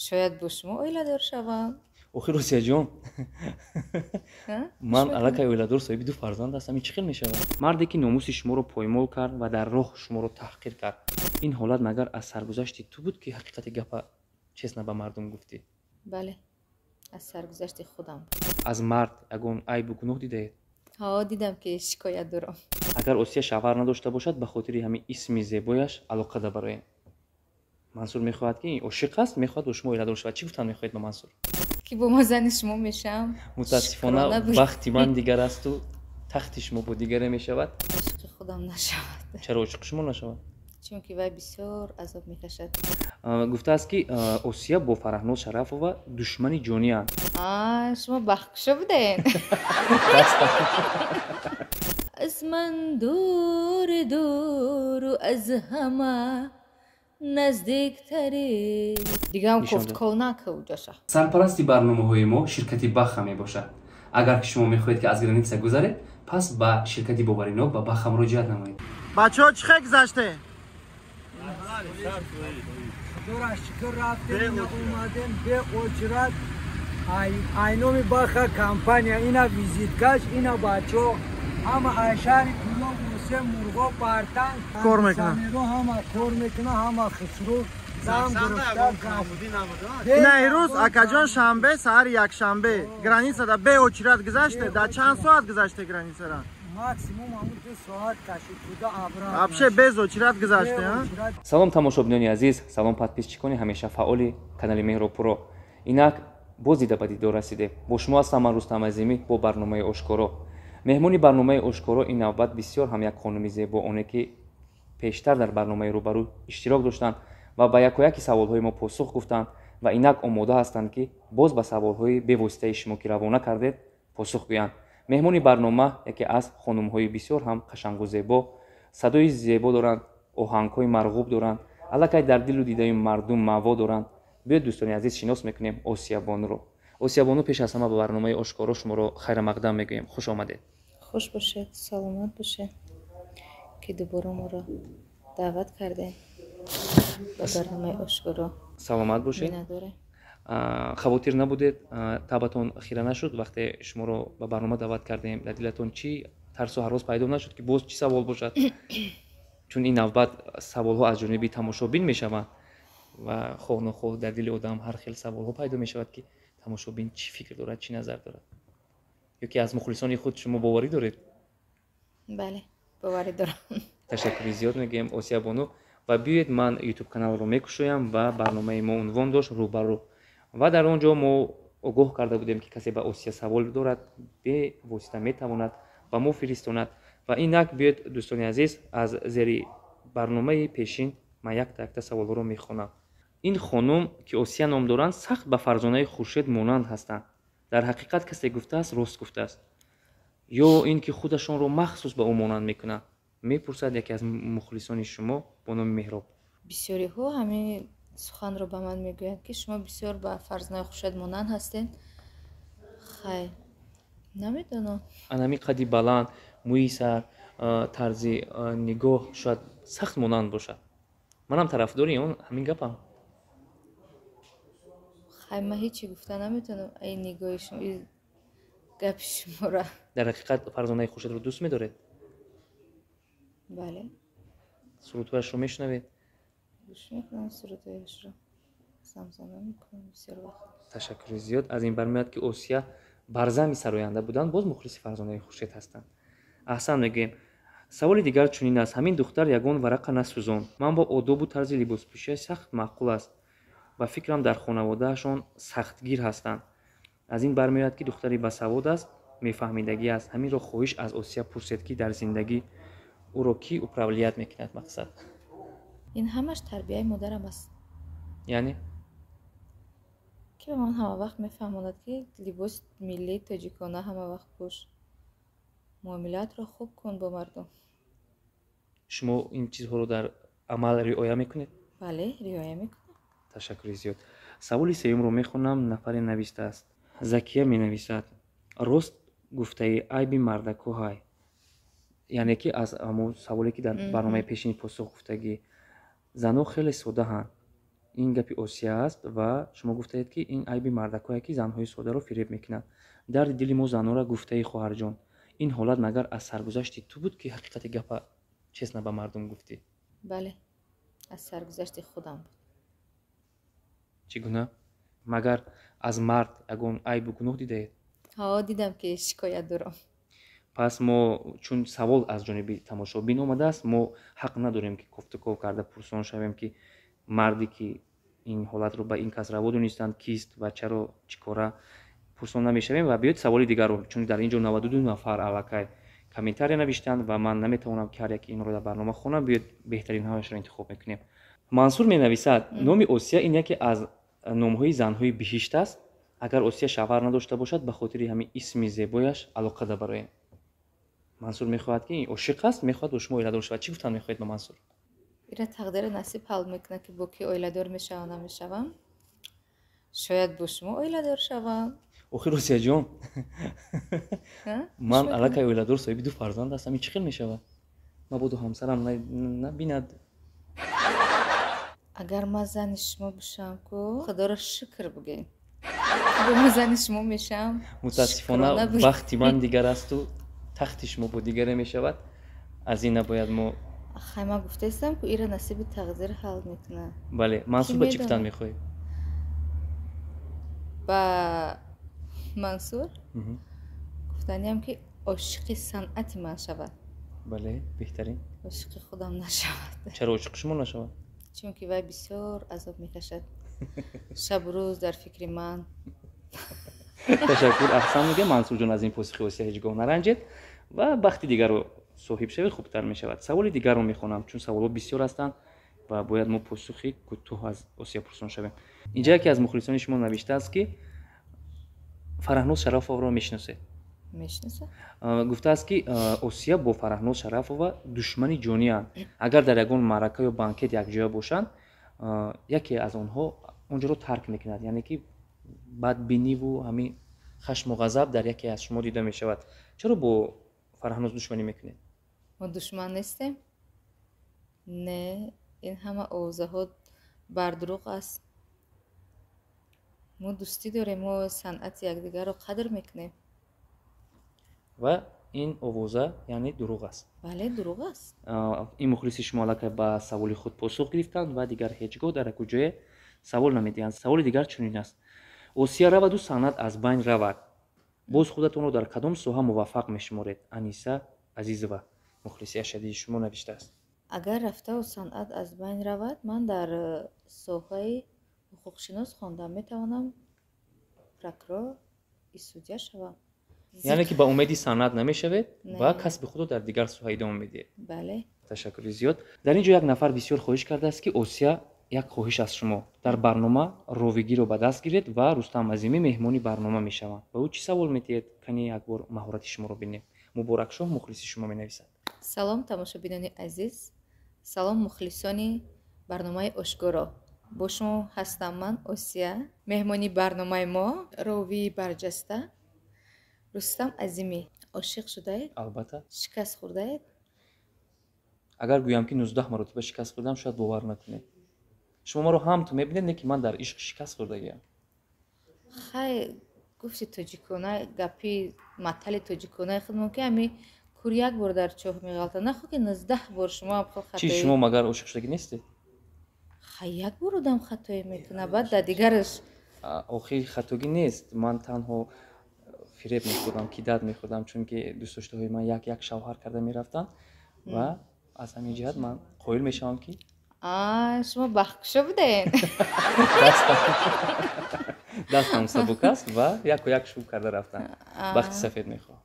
Шояд бо шумо оиладор шавам. Охир, Осияҷон, ман аллакай оиладор, соҳиби ду фарзанд ҳастам. Ин чӣ хел мешавад? Марде ки номуси шуморо поймол кард ва дар роҳ шуморо таҳқир кард, ин ҳолат магар аз саргузашти ту буд, ки ҳақиқати гапа честно ба мардум гуфтӣ? Бале, аз саргузашти худам. Аз мард ягон айбу гуноҳ дидаед? Ҳо, дидам, ки шикоят дорам. Агар Осия шавҳар надошта бошад, ба хотири ҳамин исми зебояш алоқа дабароем. Мансур мехоҳад, ки ошиқ аст, мехоҳад бо шумо оиладор шавад. Чӣ гуфтан мехоҳед ба Мансур? Ки бо ма зани шумо мешавам. Мутаассифона, бахти ман дигар асту тахти шумо бо дигаре мешавад. Ошиқи худам нашавад. Чаро ошиқи шумо нашавад? Чунки вай бисёр азоб мекашад. Гуфтааст, ки Осия бо Фараҳноз Шарафова душмани ҷонианд. Шумо бахткушо будаед. Аз ман дури дуру аз ҳама наздиктари дигаам кофтков накав ҷаша. Сарпарасти барномаҳои мо ширкати Баха мебошад. Агар ки шумо мехоҳед, ки аз граница гузаред, пас ба ширкати боваринок, ба Баха муроҷиат намоед. Бачаҳо, чӣ хел гузаште? Худоро шукр, рафтем, омадем бе очередь. Айноми Баха компания, ина визиткаш, ина бачаҳо ҳама ай шаҳри Кӯлоб, Усе, Мурғоб, Бартанг. Кор мекунад. Ҳама кор мекунад, ҳама хисру дам гирифта. Ина ирӯз, акаҷон, шанбе, саҳари якшанбе границада бе очередь гузаште. Дар чанд соат гузаште границара? Максимум ҳамун 2 соат кашид туда, обратно. Вообще без очередь гузаште? Салом, тамошобинони азиз, салом, подписчикони ҳамеша фаъоли канали Меҳропуро. Инак боз дида ба дидор расидем. Бо шумо ҳастам ман, Рустам Азимӣ, бо барномаи «Ошкоро». Меҳмони барномаи «Ошкоро» ин навбат бисёр ҳам як хонуми зебо, оне ки пештар дар барномаи «Рӯбарӯ» иштирок доштанд ва ба якояки саволҳои мо посух гуфтанд ва инак омода ҳастанд, ки боз ба саволҳои бевоситаи шумо, ки равона кардед, посух гӯянд. Меҳмони барнома яке аз хонумҳои бисёр ҳам қашангу зебо, садои зебо доранд, оҳангҳои марғуб доранд, аллакай дар дилу дидаи мардум маъво доранд. Биёед, дӯстони азиз, шинос мекунем Осиябонуро. Осиябону, пеш аз ҳама ба барномаи «Ошкоро» шуморо хайрамақдам мегӯем, хуш омадед. Хуш бошед, саломат бошед, ки дубора моро даъват кардем ба барномаи «Ошкоро». Саломат бошед. Хавотир набудед, табатон хира нашуд, вақте шуморо ба барнома даъват кардем? Дар дилатон чӣ тарсу ҳарос пайдо нашуд, ки боз чӣ савол бошад, чун ин навбат саволҳо аз ҷониби тамошобин мешаванд ва хоҳ нохоҳ дар дили одам ҳар хел саволҳо пайдо мешавад, ки тамошобин чӣ фикр дорад, чӣ назар дорад? Ё ки аз мухлисони худ шумо боварӣ доред? Бале, боварӣ дорам. Ташаккури зиёд мегӯем, Осиябону. Ва биёед, ман Ютуб каналро мекушоям ва барномаи мо унвон дошт «Рӯбарӯ» ва дар он ҷо мо огоҳ карда будем, ки касе ба Осия савол дорад, бевосита метавонад ба мо фиристонад. Ва инак биёед, дӯстони азиз, аз зери барномаи пешин ман якта якта саволҳоро мехонам. Ин хонум, ки Осия ном доранд, сахт ба Фарзонаи Хуршед монанд ҳастанд. Дар ҳақиқат, касе гуфтааст, рост гуфтааст ё ин ки худашонро махсус ба ӯ монанд мекунанд, мепурсад яке аз мухлисони шумо бо номи Меҳроб. Бисёриҳо ҳамин суханро ба ман мегӯянд, ки шумо бисёр ба Фарзонаи Хуршед монанд ҳастед. Хай, намедонам. Анами қади баланд, мӯи сар, тарзи нигоҳ шояд сахт монанд бошад. Манам тарафдори он ҳамин гапам. Хай, ман ҳечи гуфта наметавонам ин нигоҳи шумо, ин гапи шуморо. Дар ҳақиқат, Фарзонаи Хуршедро дӯст медоред? Бале. Сурудҳояшро мешунавед? Гӯш мекунам сурудҳояшро, замзама мекунам бисёр вақт. Ташаккури зиёд. Аз ин бармеояд, ки Осия барзами сароянда буданд, боз мухлиси Фарзонаи Хуршед ҳастанд. Аҳсан мегӯем. Саволи дигар чунин аст: ҳамин духтар ягон варақа насӯзонд. Ман бо одобу тарзи либоспӯшиаш сахт маъқул аст ва фикрам, дар хонаводаашон сахтгир ҳастанд. Аз ин бармеояд, ки духтари басавод аст, мефаҳмидагӣ аст. Ҳаминро хоҳиш аз Осия пурсед, ки дар зиндагӣ ӯро кӣ управлять мекунад, мақсад. Ин ҳамаш тарбияи модарам аст. Яъне? Ки ба ман ҳама вақт мефаҳмонад, ки либоси миллии тоҷикона ҳама вақт пӯш, муомилаатро хуб кун бо мардум. Шумо ин чизҳоро дар амал риоя мекунед? Бале, риоя мекунам. Ташаккури зиёд. Саволи сеюмро мехонам. Нафаре навистааст, Закия менависад: рост гуфтаи, айби мардако ҳай. Яъне ки аз ҳамон саволе, ки дар барномаи пешини посух гуфтагӣ, занҳо хеле содаҳанд. Ин гапи Осия аст ва шумо гуфтаед, ки ин айби мардакое, ки занҳои содаро фиреб мекунанд. Дарди дили мо занора гуфтаи, хоҳарҷон. Ин ҳолат магар аз саргузашти ту буд, ки ҳақиқати гапа честно ба мардум гуфтӣ? Бале, аз саргузашти худам буд. Чӣ гуна? Магар аз мард ягон айбу гуноҳ дидаед? Ҳо, дидам, ки шикоят дорам. Пас мо, чун савол аз ҷониби тамошобин омадааст, мо ҳақ надорем, ки кофтуков карда пурсон шавем, ки марде, ки ин ҳолатро ба ин кас раво донистанд, кист ва чаро, чӣ кора. Пурсон намешавем ва биёед саволи дигарро, чун дар ин ҷо 92 нафар аллакай комментария навиштанд ва ман наметавонам, ки ҳар яки инро дар барнома хонам. Биёед, беҳтаринҳояшро интихоб мекунем. Мансур менависад: номи Осия ин яке аз номҳои занҳои биҳишт аст. Агар Осия шавҳар надошта бошад, ба хотири ҳамин исми зебояш алоқа дабароем. Мансур мехоҳад, ки ошиқ аст, мехоҳад бо шумо оиладор шавад. Чӣ гуфтан мехоҳед ба Мансур? Ира тақдиру насиб ҳал мекунад, ки бо кӣ оиладор мешавам, намешавам. Шояд бо шумо оиладор шавам. Охир, Осияҷон, ман аллакай оиладор, соҳиби ду фарзанд ҳастам. Ин чӣ хел мешавад? Мабодо ҳамсарам набинад. Агар ман зани шумо бошам ку, худоро шукр бигӯем, бо ман зани шумо мешавам. Мутаассифона, бахти ман дигар асту тахти шумо бо дигаре мешавад. Аз ин набояд мо Хай, ман гуфтаистам, ку ира насиби тақдир ҳал мекунад. Бале, Мансур ба чӣ гуфтан мехоҳӣ? Ба Мансур гуфтаниам, ки ошиқи санъати ман шавад. Бале, беҳтарин. Ошиқи худам нашавад. Чаро ошиқи шумо нашавад? Чунки вай бисёр азоб мекашад, шабу рӯз дар фикри ман. Ташаккур, аҳсан мегӯям. Мансурҷон, аз ин посухи Осия ҳеҷ гоҳ наранҷед ва бахти дигарро соҳиб шавед, хубтар мешавад. Саволи дигарро мехонам, чун саволҳо бисёр ҳастанд ва бояд мо посухи кӯтоҳ аз Осия пурсон шавем. Инҷа яке аз мухлисони шумо навиштааст, ки Фараҳноз Шарафоваро мешиносед? Мешиносам. Гуфтааст, ки Осия бо Фараҳноз Шарафова душмани ҷонианд. Агар дар ягон маърака ё банкет якҷоя бошанд, яке аз онҳо онҷоро тарк мекунад, яъне ки бадбиниву ҳамин хашму ғазаб дар яке аз шумо дида мешавад. Чаро бо Фараҳноз душманӣ мекунед? Мо душман нестем, не. Ин ҳама овозаҳо бардурӯғ аст. Мо дӯстӣ дорем, мо санъати якдигарро қадр мекунем. Ва ин овоза, яъне, дурӯғ аст? Бале, дурӯғ аст. Ин мухлиси шумо аллакай ба саволи худ посух гирифтанд ва дигар ҳеҷ гоҳ дар яку ҷое савол намедиҳанд. Саволи дигар чунин аст: Осия раваду санъат аз байн равад, боз худатонро дар кадом соҳа муваффақ мешуморед? Аниса Азизова, мухлиси ашаддии шумо, навиштааст. Агар рафтаву санъат аз байн равад, ман дар соҳаи ҳуқуқшинос хондам, метавонам прокурор и судья шавам. Яъне ки ба умеди санъат намешавед ва касби худро дар дигар соҳа идома медиҳед? Бале. Ташаккури зиёд. Дар ин ҷо як нафар бисёр хоҳиш кардааст, ки Осия, як хоҳиш аз шумо: дар барнома ровигиро ба даст гиред ва Рустам Азимӣ меҳмони барнома мешаванд. Ба ӯ чӣ савол медиҳед? Кани як бор маҳорати шуморо бинем. Муборакшоҳ, мухлиси шумо, менависад. Салом, тамошобинони азиз, салом, мухлисони барномаи «Ошкоро». Бо шумо ҳастам ман, Осия. Меҳмони барномаи мо ровии барҷаста Рустам Азимӣ. Ошиқ шудаед? Албатта. Шикаст хӯрдаед? Агар гӯям, ки 19 маротиба шикаст хӯрдам, шояд бовар накунед. Шумо маро ҳам ту мебинед, не ки ман дар ишқ шикаст хӯрдагиам. Хай, гуфти тоҷикона, гапи матали тоҷиконаи худмон, ки ҳами кур як бор дар чоҳ меғалта, нахо ки 19 бор шумо ҳам хел. Чӣ? Хатои. Шумо магар ошиқ шудагӣ нестед? Хай, як бор одам хатое мекунад, баъд дар дигараш. Охир хатогӣ нест. Ман танҳо фиреб мехӯрдам, кидать мехӯрдам, чунки дӯстдоштаҳои ман як як шавҳар карда мерафтанд ва аз ҳамин ҷиҳат ман қоил мешавам, ки Шумо бахткушо будаед. Дастам сабук аст ва яку як шӯб карда рафтам. Бахти сафед мехоҳам.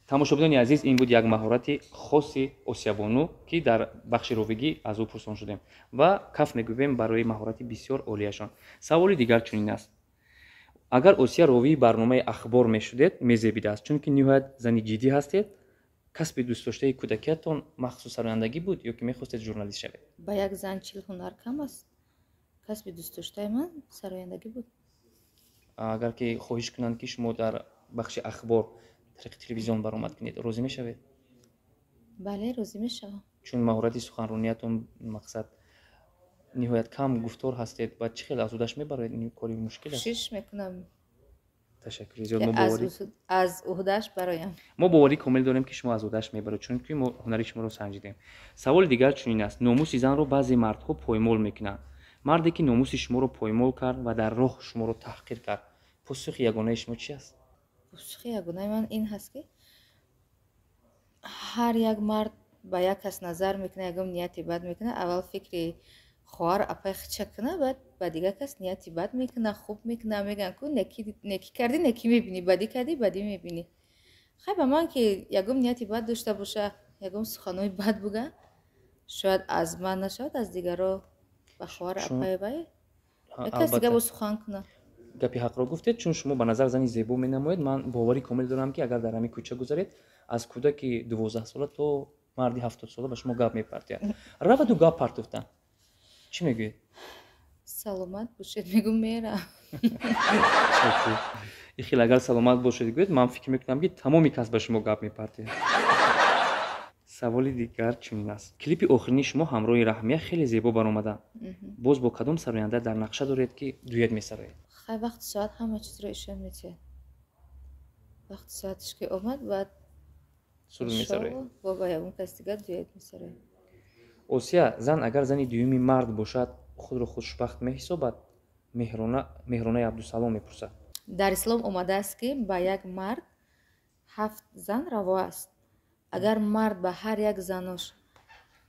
Тамошобинони азиз, ин буд як маҳорати хоси Осиябону, ки дар бахши ровигӣ аз ӯ пурсон шудем, ва каф мегӯбем барои маҳорати бисёр олияшон. Саволи дигар чунин аст: агар Осия ровии барномаи ахбор мешудед, мезебидааст, чунки ниҳоят зани ҷиддӣ ҳастед. Касби дӯстдоштаи кӯдакиятон махсус сарояндагӣ буд ё ки мехостед журналист шавед? Ба як зан 40 ҳунар кам аст. Касби дӯстдоштаи ман сарояндагӣ буд. Агар ки хоҳиш кунанд, ки шумо дар бахши ахбор тариқи телевизион баромад кунед, розӣ мешавед? Бале, розӣ мешавам. Чун маҳорати суханрониятон, мақсад, Ниҳоят кам гуфтор ҳастед ва чӣ хел аз ӯдаш мебароед? Ин кори мушкил аст. Кӯшиш мекунам. Ташаккури зиёд. Аз уҳдаш бароям. Мо боварии комил дорем, ки шумо аз уҳдаш мебароед, чунки мо ҳунари шуморо санҷидем. Саволи дигар чунин аст: номуси занро баъзе мардҳо поймол мекунанд. Марде ки номуси шуморо поймол кард ва дар роҳ шуморо таҳқир кард, посухи ягонаи шумо чи аст? Посухи ягонаи ман ин ҳаст, ки ҳар як мард ба як кас назар мекунад, ягон нияти бад мекунад, аввал фикри хоҳар, апай хича кунад, баъд ба дигар кас нияти бад мекунад, хуб мекунад. Мегӯянд ку, некӣ кардӣ, некӣ мебинӣ, бадӣ кардӣ, бадӣ мебинӣ. Хай, ба ман ки ягон нияти бад дошта боша, ягон суханҳои бад буга, шояд аз ман нашавад, аз дигаро, ба хоҳар, апай, вай кас дига бо сухан кунад. Гапи ҳақро гуфтед, чун шумо ба назар зани зебо менамоед. Ман боварӣ комил дорам, ки агар дар ҳамин кӯча гузаред, аз кӯдаки 12-сола то марди 70-сола ба шумо гап мепартояд. Раваду гап партофтан, чӣ мегӯед? Саломат бошед, мегӯм, мерам. Ихел агар саломат бошед гӯед, ман фикр мекунам, ки тамоми кас ба шумо гап мепартояд. Саволи дигар чунин аст: клипи охирини шумо ҳамроҳи Раҳмия хеле зебо баромаданд. Боз бо кадом сароянда дар нақша доред, ки дуэт месароед? Хай, вақти соат ҳама чизро ишон метиҳад. Вақти соаташ ки омад, баъд суруд месароед. Бо ба ягон кас дигар дуэт месароем. Осия, зан агар зани дуюми мард бошад, худро хушбахт меҳисобад? Меҳронаи Абдусалом мепурсад. Дар ислом омадааст, ки ба як мард ҳафт зан раво аст. Агар мард ба ҳар як занош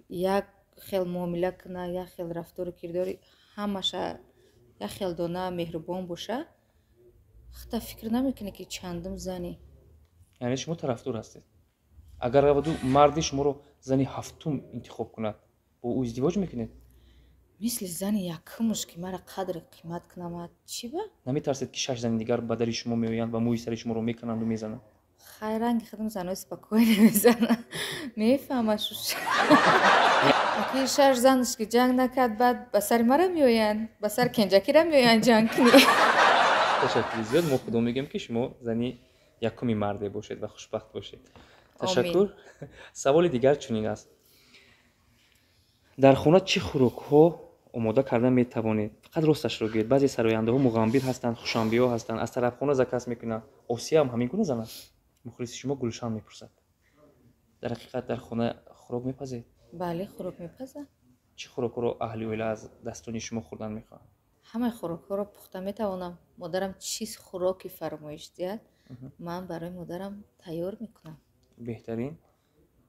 як хел муомила кунад, як хел рафтору кирдори, ҳамаша як хел дона меҳрубон боша, хата фикр намекунӣ, ки чандум занӣ. Яъне шумо тарафдор ҳастед, агар раваду марди шуморо зани ҳафтум интихоб кунад, бо ӯ издивоҷ мекунед? Мисли зани якумуш, ки мара қадру қимат кунамад, чӣ ба? Наметарсед, ки шаш зани дигар ба дари шумо меоянд ва мӯи сари шуморо мекунанду мезананд? Хай, ранги худам занои спокойно мезана, мефаҳма. Ки шаш занаш ки ҷанг накард, баъд ба сари мара меоянд, ба сари кенҷакира меоянд ҷанг кунӣ. Ташаккури зиёд. Мо худо мегӯем, ки шумо зани якуми марде бошед ва хушбахт бошед. Ташаккур. Саволи дигар чунин аст: дар хона чӣ хӯрокҳо омода карда метавонед? Фақат росташро гӯед. Баъзе сарояндаҳо муғамбир ҳастанд, хушанбиҳо ҳастанд, аз тарабхона заказ мекунанд. Осияам ҳамин гуна зан аст? Мухлиси шумо Гулшан мепурсад. Дар ҳақиқат дар хона хӯрок мепазед? Бале, хӯрок мепазам. Чӣ хӯрокҳоро аҳли оила аз дастони шумо хӯрдан мехоҳанд? Ҳамаи хӯрокҳоро пухта метавонам. Модарам чиз хӯроки фармоиш диҳад, ман барои модарам тайёр мекунам. Беҳтарин.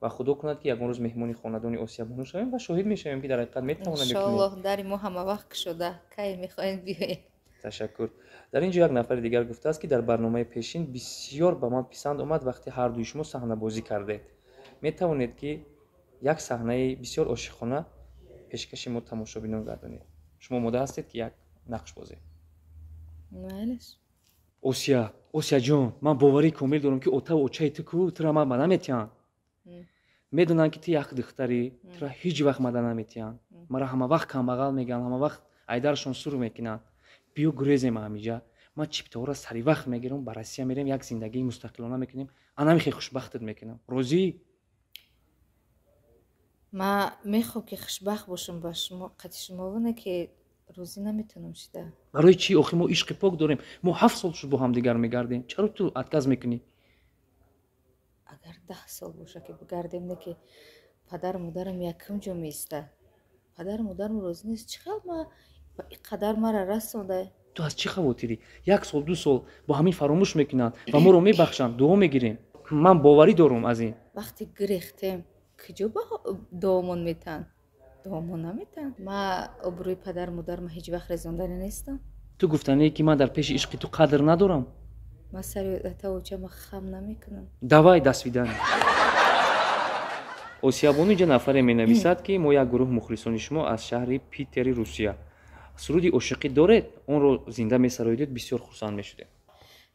Ва худо кунад, ки ягон рӯз меҳмони хонадони Осиябону шавем ва шоҳид мешавем, ки дар ҳақиқат метавонам. Иншоаллоҳ, дари мо ҳамавақт кушода, кай мехоҳед, биёед. Ташаккур. Дар ин ҷо як нафари дигар гуфтааст, ки дар барномаи пешин бисёр ба ман писанд омад, вақте ҳардуи шумо саҳнабозӣ кардед. Метавонед, ки як саҳнаи бисёр ошиқона пешкаши мо тамошобинон гардонед? Шумо омода ҳастед, ки як нақш бозед? Майлаш. Осия, Осияҷон, ман боварии комил дорам, ки отаву очаи ту ку тура ман ба наметиҳанд. Медонанд, ки ту як духтарӣ, тура ҳеҷ вақт мада наметиҳанд. Мара ҳама вақт камбағал мегӯянд, ҳама вақт айдарашон сур мекунанд. Биё, гурезем ҳамиҷа. Ман чиптаҳоро сари вақт мегирам, ба Россия мерем, як зиндагии мустақилона мекунем. Анами хеле хушбахтат мекунам. Розӣ? Ман мехоҳам, ки хушбахт бошам ба шумо, қати шумо, не ки розӣ наметавонам шида. Барои чӣ? Охи мо ишқи пок дорем. Мо 7 сол шуд, бо ҳамдигар мегардем. Чаро ту отказ мекунӣ? Агар 10 сол боша, ки бигардем, не ки падару модарам якум ҷо меистад. Падару модарам розӣ нест. Чӣ хел ма ба ин қадар мара расонда? Ту аз чӣ хавотирӣ? Як сол, 2 сол бо ҳамин фаромӯш мекунанд ва моро мебахшанд, дуо мегирем. Ман боварӣ дорам аз ин. Вақте гирехтем, куҷо ба дуомон метаҳанд? Дуомон наметаҳанд. Ма обрӯи падару модарам ҳеҷ вақт резондани нестам. Ту гуфтанее, ки ман дар пеши ишқи ту қадр надорам? Ман сари тавочама хам намекунам. Давай, до свидания. Осиябону, инҷа нафаре менависад, ки мо як гурӯҳ мухлисони шумо аз шаҳри Питери Русия. Суруди ошиқӣ доред? Онро зинда месароидед, бисёр хурсанд мешудем.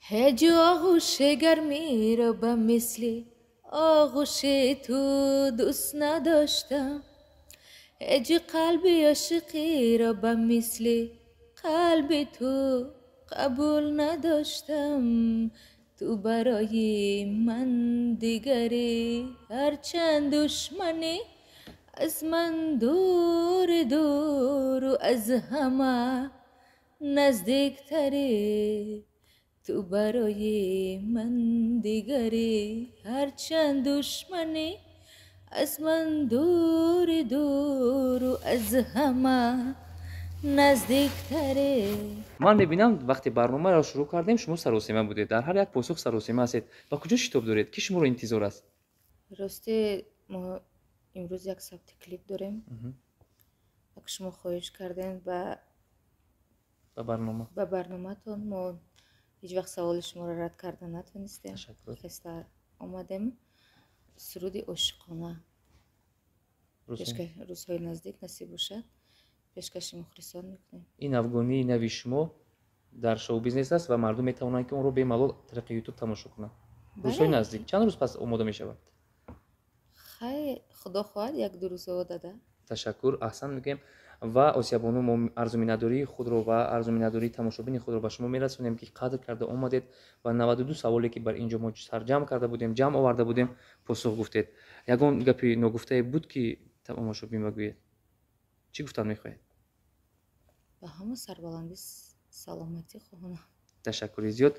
Ҳеҷ оғӯши гармиро ба мисли оғӯши ту дӯст надоштам, ҳеҷ қалби ошиқиро ба мисли қалби ту қабул надоштам. Ту барои ман дигарӣ, ҳарчанд душманӣ. Аз ман дури дуру аз ҳама наздиктарӣ, ту барои ман дигарӣ, ҳарчанд душманӣ. Аз ман дури дуру аз ҳама наздиктарӣ. Ман мебинам, вақте барномаро шурӯъ кардем, шумо саросема будед, дар ҳар як посух саросема ҳастед. Ба куҷо шитоб доред? Ки шуморо интизор аст? Рости, мо имрӯз як сабти клип дорем. Як шумо хоҳиш кардем ба ба барнома. Ба барноматон мо ҳеҷ вақт саволи шуморо рад карда натонистем. Ташаккур. Хеста омадем. Суруди ошиқона рӯзҳои наздик, насиб бошад, пешкаши мухлисон мекунем. Ин афгонии нави шумо дар шоу-бизнес аст ва мардум метавонанд, ки онро бемалол тариқи Ютуб тамошо кунанд. Рӯзҳои наздик, чанд рӯз пас омода мешавад? Хай, худо хоҳад, 1-2 рӯзо дада. Ташаккур, аҳсан мегӯем. Ва Осиябону, мо арзу миннатдории худро ва арзу миннатдории тамошобини худро ба шумо мерасонем, ки қадр карда омадед ва 92 саволе, ки бар ин ҷо мо сарҷамъ карда будем, ҷамъ оварда будем, посух гуфтед. Ягон гапи ногуфтае буд, ки тамошобин багӯед? Чӣ гуфтан мехоҳед? Ба ҳама сарбаландӣ, саломатӣ хоҳонам. Ташаккури зиёд.